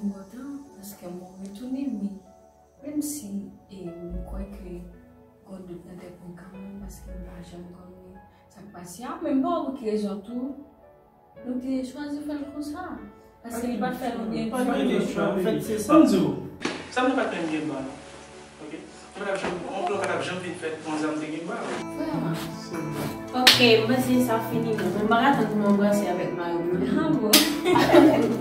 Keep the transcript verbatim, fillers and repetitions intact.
M kontan paske m retounen, men menm si e, m kwè ke gon dout nan tèt mwen kanmenm, paske m pa janm konn sa k pase a, men m pa wè pou ki rezon tou nou te chwazi fè l konsa. Paske li pa t fè nou byen ditou. Anfèt, se sa. Ban m di w, sa m nan pa t menm gen bal. Ok? Mwen ap janm, yon plan pa t ap janm vin fèt, yon zam te gen bal. Vrèman. Ok, m panse sa fini, non. Mwen pa ka tann pou m anbrase avèk mari m, non. Ah bon?